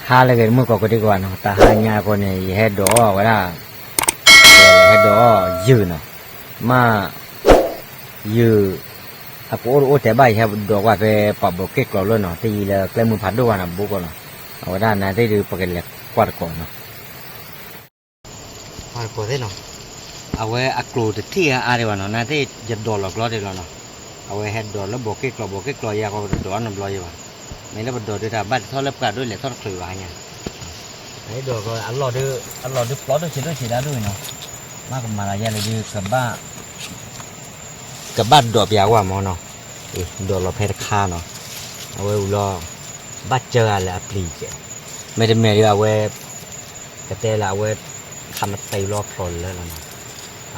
ဟါလၢအဂ့ၤ တမုၢ်ကိးကဒံကဝၤနီၤ, တဟါညါအဃိန့ၣ် ယဟဲဒိးအီၣ်ဝဲဒၣ်, ယဟဲဒိးအီၣ်ယုၢ်နီၤ, မ့ၢ်ယုၢ် အကအိၣ်တအိၣ်တဲဘၣ် ယဟဲဒိးကွၢ်ဖဲပှၤဘိးက့ၣ်ကျီၤလၢနီၤ, တယံၤလၢကျဲမုၢ်ဖးဒိၣ်ဘၣ်နီၤ ဘူးကီးနီၤ, အဝဲဒၣ်နာ်သ့ၣ်ဒုး ပကလဲၤကွၢ်တကိးနီၤ. ပှၤတကိးသ့ၣ်နီၤ, အဝဲအကျိၤတထံၣ်အါအါဒံးဘၣ်နီၤ, နာ်သ့ၣ်ယဒိးလီၤကျီဒံးလီၤနီၤ, အဝဲဟဲဒိးလၢဘိးက့ၣ်ကျီၤ ဘိးက့ၣ်ကျီၤယၤဃီပတဒိးအီၣ်နီတဘျီယံၤဘၣ်, မ့ၢ်လၢပဒိးဒုးတၢ်ဘၣ်တထီၣ်လၢပှၢ်ဒိၣ် လဲၤထီၣ်တချုးဘၣ်ဟါညါ, အလီၢ်ဒုးပျီဒိၣ်ဆံးဒိၣ်ဆံးဒၣ်ဒိၣ်အံၤနီၤ, မ့ၢ်ကမၤလၢယဲလၢဒုး ကဘၣ်ဒိးပျးဝဲမၢ်နီၤ, ဒိးလီၤဖဲတခါနီၤ, အဝဲဝံၤလီၤ ဘၣ်စၢဂၤလၢအပျံၤကဲး, မ့တမ့ၢ်ဒုးအဝဲ ကတဲလၢအဝဲ ခးမတံလီၤဖျိးလၢလီၤနီၤ,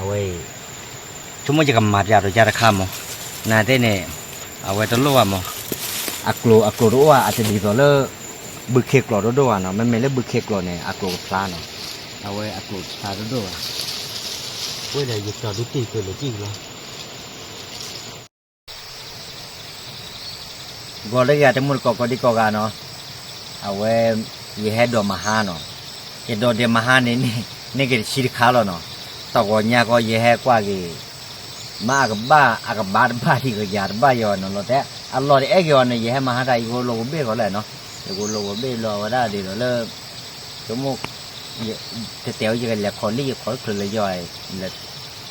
အဝဲအံၤ ဆိကမိၣ်ယကမၤပျးဒီးယၤတခါမၢ်, နာ်သ့ၣ်န့ၣ် အဝဲတလိၣ်ဘၣ်မၢ်, အကျိၤအကျိၤတအိၣ်ဘၣ် အတဒ်သိးလၢ ဘုခ့ကျိၤဒိၣ်ဒိၣ်ဘၣ်နီၤ, မ့မ့ၢ်လၢဘုခ့ကျိၤန့ၣ် အကျိၤကဖျါနီၤ, အဝဲအကျိၤဖျါဒိၣ်ဒိၣ်ဘၣ်, ဝဲဒီးယကၠီၤဒုးတံၢ်ကျိၤလၢကံၣ်ကလီ ဂီၤလၢဂ့ၤ တမုၢ်တကိးကိးဒံကိးဂၤနီၤ, အဝဲ ယဟဲဒိးမဟါနီၤ, ယဒိးဒံးမဟါန့ၣ် န့ၢ်က့ၤတဆံတခါလီၤနီၤ, တဂီၤညါဃီယဟဲကွၢ်က့ၤ, မ့ၢ်အကဘၣ်အကဘၣ်တဘၣ်ထံၣ်ကယၤတဘၣ်ယီၤနီၤ, လီၤတဲ အလီၢ်တအဲၣ်က့ၤအီၤန့ၣ် ယဟဲမဟါတၢ် ယကလိာ်ကဘ့ၣ်ဃီလၢနီၤ, ယကလိာ်ကဘ့ၣ်လီၤအဝဲဒၣ်ဒ်သိးလၢ ဆိကမိၣ် တတဲဝဲယကလဲၤခိးလံ ယခိးချုးလၢယီၤ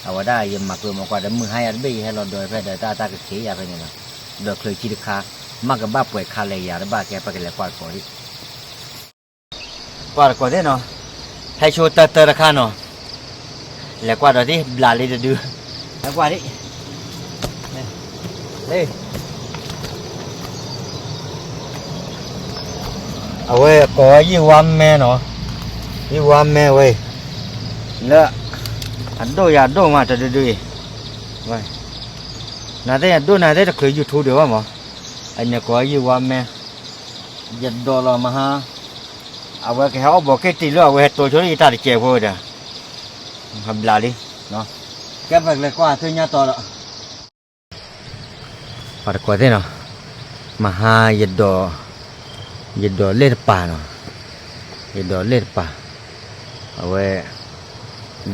အဝဲဒၣ်ယမၤပၢၤမၤကွၢ်ဒီး မုၢ်ဟါယၤတဘ့ၣ် ယဟဲလီၤဒိးဖဲဒီးတၢ်တၢ်ကခ့ယၤဖဲန့ၣ်နီၤ, ဒိးချုးဆံတခါ, မ့ၢ်ကဘၣ်ပှဲၤခါလဲၤယၤတဘၣ်ကဲ ပကလဲၤကွၢ်တကိးဒံး, ကွၢ်တကိးသ့ၣ်နီၤ, ဟဲဆိတၢတၢတခါနီၤ, လဲၤကွၢ်ဒီးဒ်ဘျးလံတဒု, ဟဲကွၢ်ဒံး အဝဲကိးယံၢ်ဝါမဲနီၤ, ယံၢ်ဝါမဲဝဲ, လၢ အဒိၣ်ယၤဒိၣ်မးတဒုဒုအံၤ, နာ်သ့ၣ်ဒိၣ်နာ်သ့ၣ်တချုး YouTube ဒံးဘၣ်မး, အန့ၣ်ကိးယံၢ်ဝါမဲ, ယဒိးလီၤမဟါ, အဝဲကဟဲအီၣ်ဘိးက့ၣ်တံၢ်လၢအဝဲဟဲတိၤဆိလၢယတၢ်တစဲးဖိဝဲဒီး, ဘျးလံ, ကဲပကလဲၤကွၢ်အသ့ၣ်ညါတီဒီး ပှၤတကိးသ့ၣ်နီၤ, မဟါ ယဒိးလဲၣ်တပၤနီၤ, ယဒိးလဲၣ်တပၤ, အဝဲ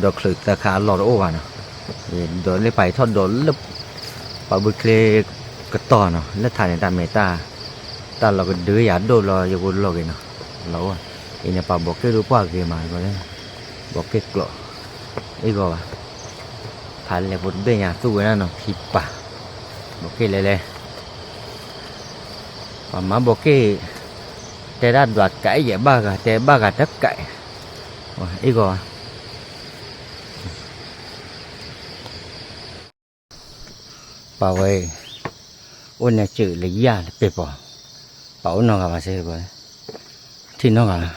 ဒိးချုးသၢခါအလီၢ်တအိၣ်ဘၣ်နီၤ, ယဒိးလဲၣ်ပၤ ယထီၣ်ဒိးလၢ ပှၤဘုချ့ကတီၢ်နီၤ, လၢထးန့ၣ် တၢ်မ့ၢ်တၢ် တၢ်လီၤကဒုယၤဒိၣ်လီၤ ယကလိာ်က့ၤနီၤ, လီၤအိၣ်, အံၤန့ၣ်ပှၤဘိးက့ၣ်ဒုးပှၢ်ဂ့ၤမး, ဘိးက့ၣ်ကျိး အ့ၣ်ဂီၤဘၣ်, ဖးလဲၢ်ဖိတဘ့ၣ်ညါသူဝဲဒၣ်နီၤ ခံပၤ, ဘိးက့ၣ်လဲၤလဲၤ, ပှၤမၤဘိးက့ၣ် တဲဒၣ်ဒွးကးယဲၢ်ဘၣ်ဂၤ တဲဘၣ်ဂၤတကး, အ့ၣ်ဂီၤဘၣ် ပှၤဝဲအံၤ အိၣ်န့ၣ်စၢၤလၢယၤလၢပ့ၤပီၤ, ပှၤအိၣ်နီတဂၤဘၣ်စ့ၢ်ကီး, ထံၣ်နီတဂၤလီၤ,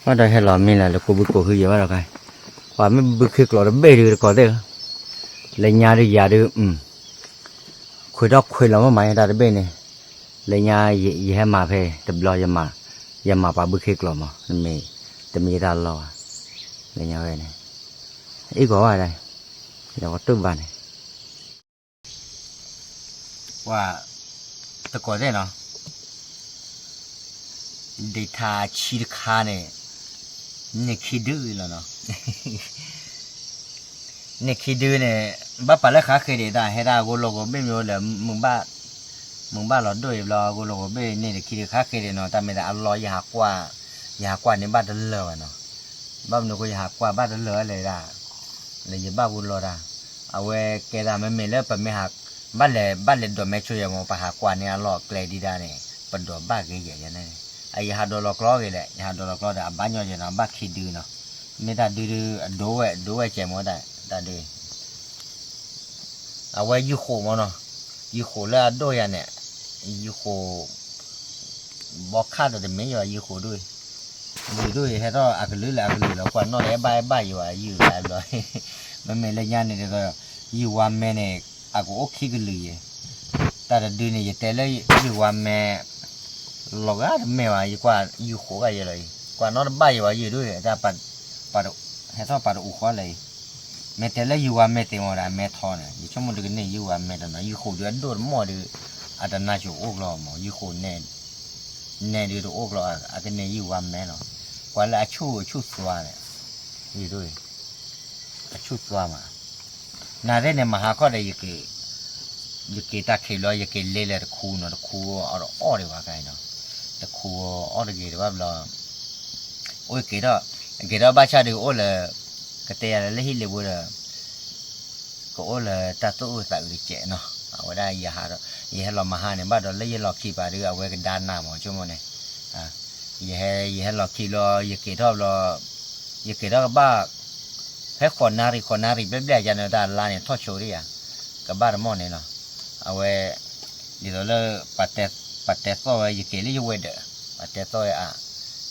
ဘၣ်ဒီးဟဲလီၤမံလၢလၢကိးဘုကိးဟုယဲၢ်ဘၣ်ဒီးခါ, ပှၤမ့ၢ်ဘုခ့ကျိးတဘ့ၣ်ဒုးတကိးသ့ၣ်ဧၢ, လၢညါဒုးယၤဒုး ခွဲးထီၣ်ခွဲးလီၤမ့ၢ်မၤယတၢ်တဘ့ၣ်န့ၣ်, လၢညါ ယဟဲမၤဖဲတဘျီ, ယမၤပှၤဘုခ့ကျိးမး, တမ့ၢ်ယတၢ်လီၢ်ဘၣ်, လၢညါဝဲန့ၣ်, အ့ၣ်ဂီၤဘၣ်ဒၣ်, ယဝဲတူၢ်ဘၣ်န့ၣ် ပှၤတကိးသ့ၣ်နီၤ, ဒ့ထါဆံတခါန့ၣ်, န့ၢ်ခံဒုလီၤနီၤ, န့ၢ်ခံဒုန့ၣ်, ဘၣ်ပာ်လၢဃါဃ့ဒံးတၢ် ဟဲတၢ်ဂိၢ်လိာ်ဂိၢ်ဘ့ၣ်မ့ၢ်အိၣ်လၢ မုၢ်ဘၣ်လိာ်ဒိၣ်အံၤဘျီ ဂိၢ်လိာ်ဂိၢ်ဘ့ၣ်န့ၣ် တခံဒုဃါဃ့ဒံးနီၤ, တၢ်မ့ၢ်တၢ်အလီၢ် ယဟးကွၢ်န့ၢ်ဘၣ်တလၢာ်ဘၣ်နီၤ, ဘၣ်မနုၤဃိယဟးကွၢ်ဘၣ်တလၢာ်လဲၣ်ဒၣ်, လၢယဘၣ်ဂိၢ်လိာ်တၢ်, အဝဲကဲဒၣ်မ့မ့ၢ်လၢပမ့ၢ်ဟး, ဘၣ်လဲၤ ဘၣ်လဲၤဒိးမဲာ်ဆိယဲၢ်မ့ၢ် ပဟးကွၢ်န့ၢ်အလီၢ်အကျဲဒံးဒၣ်န့ၣ် ပဒိးဘၣ်ဂ့ၤယဲၢ်ယဲၢ်န့ၣ်, အယဟးဒိးလီၤကျီဂ့ၤလဲၣ်, ယဟးဒိးလီၤကျီဒီး အဘၣ်ညီယဲၢ်နီၤ ဘၣ်ခံဒုနီၤ, မ့ၢ်တၢ်ဒုဒု အဒိဝဲဒိဝဲကဲမ့ၢ်တၢ်ဒု အဝဲယုၢ်ဃိးမ့ၢ်နီၤ, ယုၢ်ဃိးလၢအဒိၣ်ယၤန့ၣ်, ယုၢ်ဃိး ဘီခါဒီးတမ့ၢ်ယီၤ ယုၢ်ဃိးဒိၣ်, ယုၢ်ဒိၣ်အံၤ ဟဲထီၣ်အကလုာ်လၢအကလုာ်လီၤ, ကွၢ်နီၣ်လၢအဲၣ်ဘၣ်အဲၣ်ဘၣ်ယၤ ယုၢ်လၢဘျီ, မ့မ့ၢ်လၢညါန့ၣ်ဒ်သိး ယုၢ်ဝါမဲန့ၣ် အကအိၣ်ခံကလုာ်ယဲၢ်, တၢ်တဒုန့ၣ် ယတဲလၢယုၢ်ဝါမဲ လီၤဂာ်တမ့ၢ်ဘၣ်, ယကွၢ်ယုၢ်ဃိးဂၤယဲၢ်လီၤအံၤ, ကွၢ်နီၣ်တဘၣ်ယဲၢ်ဘၣ် ယုၢ်ဒိၣ်အံၤ တၢ် ဟဲထီၣ်ပာ်တအူဃီလၢအံၤ, မ့ၢ်တဲလၢယုၢ်ဝါမဲသ့ၣ်မ့ၢ်ဒီး အမဲထီန့ၣ် ယဆိကမိၣ်ဒုးကန့ၢ်ယုၢ်ဝါမဲတနီၤ, ယုၢ်ဃိးဒုးအဒိၣ်တမီၢ်ဒုး အတနါစိၤအိၣ်ကျီမ့ၢ် ယုၢ်ဃိးန့ၣ်, နဲဒုးတအိၣ်ကျီၤ အကနဲယုၢ်ဝါမဲလီၤ. ကွၢ်လၢအဆူၣ်အဆူၣ်သွါန့ၣ်, အဆူၣ်သွါမး, နသ့ၣ်န့ၣ် မဟါခီဒီး ယက့ၤတၢ်ခံးဘျီ ယက့ၤလဲၤလၢတခူနီၤ, တခူအီၤဒီးအီၣ်ဒံးဘၣ်ခါအံၤနီၤ, တခူအီၣ်တဂ့ၤတဘၣ်ဘျီ အိၣ်က့ၤထီၣ်, က့ၤထီၣ်ဘၣ်ဆၣ်ဒုးအိၣ်လၢ ကတဲယၤလၢလၢဟံၣ်လ့ဘိဒီး ကအိၣ်လၢတၢ်သူၣ်အုးသးအုးတစဲးနီၤ, အဝဲဒၣ်ယဟးဒီး ယဟဲလီၤမဟါန့ၣ် ဘၣ်ဒီးလၢယလီၤခံပၤဒုး အဝဲကဒါနးမး ဆိကမိၣ်န့ၣ်, ယဟဲ ယဟဲလီၤခံဘျီ ယက့ၤထီၣ်ဘျီ ယက့ၤထီၣ်ကဘၣ် ဖဲဃိးနၣ်ရံၣ် ဃိးနၣ်ရံၣ်ဘျဲၣ်ဘျဲၣ်ယၤန့ၣ် တၢ်လါန့ၣ် ထီၣ်ဆိဒံးယၤ, ကဘၣ်တမီၢ်န့ၣ်လီၤ. အဝဲ ဒ်သိးလၢ ပှၤတဲသီၣ်ဝဲ ယက့ၤလၢယဝဲၤဒၢး, ပှၤတဲသီၣ်ဝဲအါ,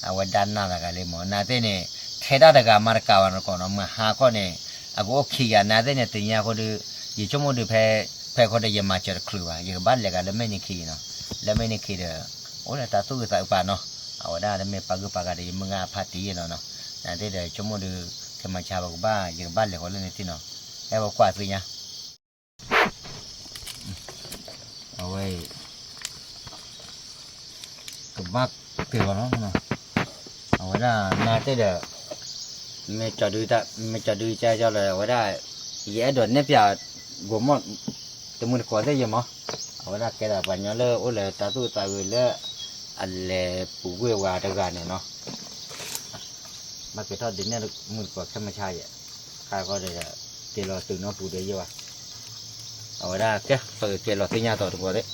အဝဲဒါနးတဂၤလံမး, နသ့ၣ်န့ၣ် ထဲဒၣ်တဂၤမၤတကးဘၣ်နီၤကီးနီၤ, မဟါခီန့ၣ် အကအိၣ်ခံဂၤ နသ့ၣ်န့ၣ် တနံၤအံၤဃီဒီး ယဆိကမိၣ်ဒုးဖဲ ဖဲခီဒီး ယမၤစၢၤတချုးဘၣ်, ယကဘၣ်လဲၤဂၤလၢမဲာ်နံၤခံနီၤ, လၢမဲာ်နံၤခံဒီး အိၣ်လၢတၢ်သူၣ်ဂုာ်သးဂုာ်ပာ်နီၤ, အဝဲဒၣ်တမ့ၢ်ပာ်ဂုာ်ပာ်ဂၤဒီး ယမုၢ်ဂၤဖးတံၢ်နီၤနီၤ, နသ့ၣ်ဒီး ဆိကမိၣ်ဒုး ကမၤဆါပကဘၣ် ယကဘၣ်လဲၤဃီလၢန့ၣ်သ့ၣ်နီၤ, ဟဲပကွၢ်သ့ၣ်ညါ အဝဲ ကဘၣ်က့ၤဂီၤလီၤ, အဝဲဒၣ်နၤတ့ၢ်ဒီး မ့ၢ်ကၠီဒု မ့ၢ်ကၠီဒုကၢကၠီလၢ အဝဲဒၣ် ယအဲၣ်ဒိးနဲၣ်ဖျါ ဂိၤမီၣ် တမုၢ်တကိးသ့ၣ်ယမီၤ, အဝဲဒၣ်ကဲဒၣ်ပှၤကညီလၢအိၣ်လၢတၢ်သူၣ်သးဂုာ်လၢ အလဲၤပူၤကွံာ်ဝဲတဂၤန့ၣ်နီၤ, ဘၣ်ကဲထီၣ်ဒုးနဲၣ်မုၢ်တကိးခဲမုၢ်ဆါယဲၢ်, ခါဃီဒီး က့ၤလီၤသုးနီၢ်ပူၤဒီးယဲၢ်ဘၣ်, အဝဲဒၣ်ကဲ ပကက့ၤလီၤသ့ၣ်ညါတီၤတကိးသ့ၣ်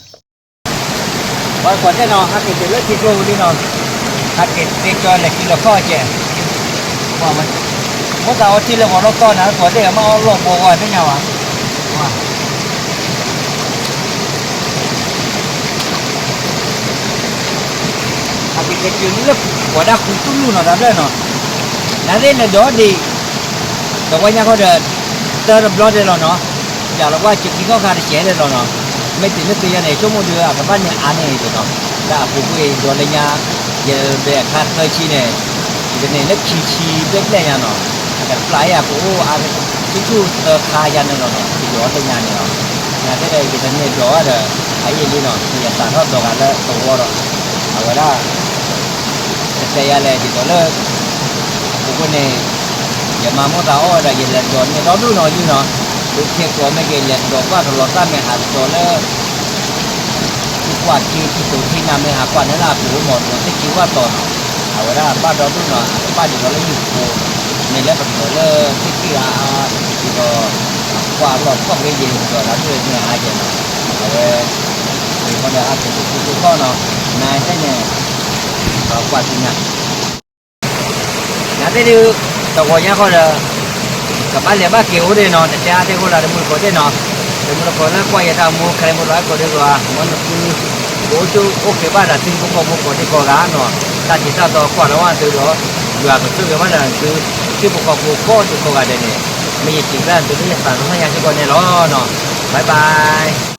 ပှၤတကိးသ့ၣ်နီၤ ဟးက့ၤတုၤလၢထံကျိပူၤလံနီၤ, ဟးက့ၤသ့ကၠီလဲၤထံလီၤခီၣ်ကဲး, မိၣ်သးအီထံလၢဂီၤလီၢ်ကီၢ်နၤ တကိးသ့ၣ်မ့ၢ်အီလီၢ်ဘီဂီၢ်သ့ၣ်ညါဝဲ, ဟးက့ၤက့ၤတုၤလၢပှၤဒၣ်ဃုတူၢ်လူၢ်နီၤ တၢ်ဖျၢၣ်နီၤ, နသ့ၣ်လဲၤဒိးဒံး ဒီးဝဲညါခီဒီး တၢ်တဘျီဒဲးလီၤနီၤ, ပၠးလီၤကွၢ်စကံခီၣ်ခါတစဲးဒဲးလီၤနီၤ, မ့ၢ်တုၤလၢသုညါန့ၣ် ဆိကမိၣ်ဒုးအကဘၣ်န့ၢ်အါန့ၢ်အံၤနီၤ, လၢအပူၤကွံာ်ဒီးလၢညါ ယဘဲအခါသၢဆံန့ၣ် ယကန့ၢ်လၢခံဆံဘျဲၣ်ဘျဲၣ်ညါနီၤ, အတပျၢ်အံၤအကအိၣ်အါ ဆူၣ်ဆူၣ်သၢခါယါန့ၣ်လီၤနီၤ, ယဒိးလၢညါန့ၣ်လီၤ, နသ့ၣ်ဒီးယတန့ၢ်ဒိးဘၣ်ဒီး အအံၤလံနီၤ ယသးထီၣ်ဒိးဂၤလၢသဝီဒီး အဝဲဒၣ် ကတဲယၤလဲၣ် ဒ်သိးလၢ အပူၤကွံာ်န့ၣ် ယမၤမိၣ်သးအီၣ်ဝဲဒီး ယလဲၤဒိးန့ၢ်ဒီဒူၣ်နီၤယုၢ်နီၤ, ဒုးခဲကိးမ့ၢ်က့ၤလဲၤဒိးကွၢ်တလီၤသၣ်မ့ၢ်ဟးကဒီးလၢ ထံကွၢ်ထံ ထံတိၤထံနါမ့ၢ်ဟးကွၢ်န့ၣ်လၢအပူၤမ့ၢ်ဒိးသ့ၣ်ကံဝၣ်တီၤနီၤ, အဝဲဒၣ်ဘၣ်ဒီဒူၣ်နီၤ အကဘၣ်ဒ်သိးလၢယုၢ်ဖိ မ့ၢ်လၢပဒိးလၢသ့ၣ်ကံဂၤ ဒ်သိး ကွၢ်လီၤဖှီၣ်က့ၤယဲၢ်ဒိးတၢ်ဒိၣ်န့ၢ်အါယဲၢ်နီၤ, အဝဲ မ့ၢ်ခီဒီးအက့ၤတထံထံခီၣ်နီၤ, နသ့ၣ်န့ၣ် ကွၢ်သ့ၣ်ညါ နသ့ၣ်ဒုး တဂီၤညါဃီဒီး ကဘၣ်လဲၤဘၣ်က့ၤအိၣ်ဒ့ၣ်နီၤ တတဲအါသ့ၣ်ခိၣ်လၢတမုၢ်တကိးသ့ၣ်နီၤ, တမုၢ်တကိးလၢကွၢ်ယတၢ်မူ ခဲမုၢ်လီၤအဲၣ်ကိးဒ့ၣ်ကိးဂၤ မ်နသု ကအိၣ်ဆူၣ်အိၣ်ချ့ဘၣ်ဒီး ထံဖိကီၢ်ဖိကိးဒ့ၣ်ကိးဂၤနီၤ, တၢ်ထံးတၢ်တီကွၢ်လီၤဝဲသုဒီး ယွၤကဆိၣ်ဂ့ၤဘၣ်ဒီးသု ထံဖိကီၢ်ဖိကိးဒ့ၣ်ကိးဂၤဒဲးန့ၣ် မ့ၢ်ယစံးဘျုးသုလၢယသးတဟါညါစ့ၢ်ကီးန့ၣ်လီၤနီၤ, bye bye.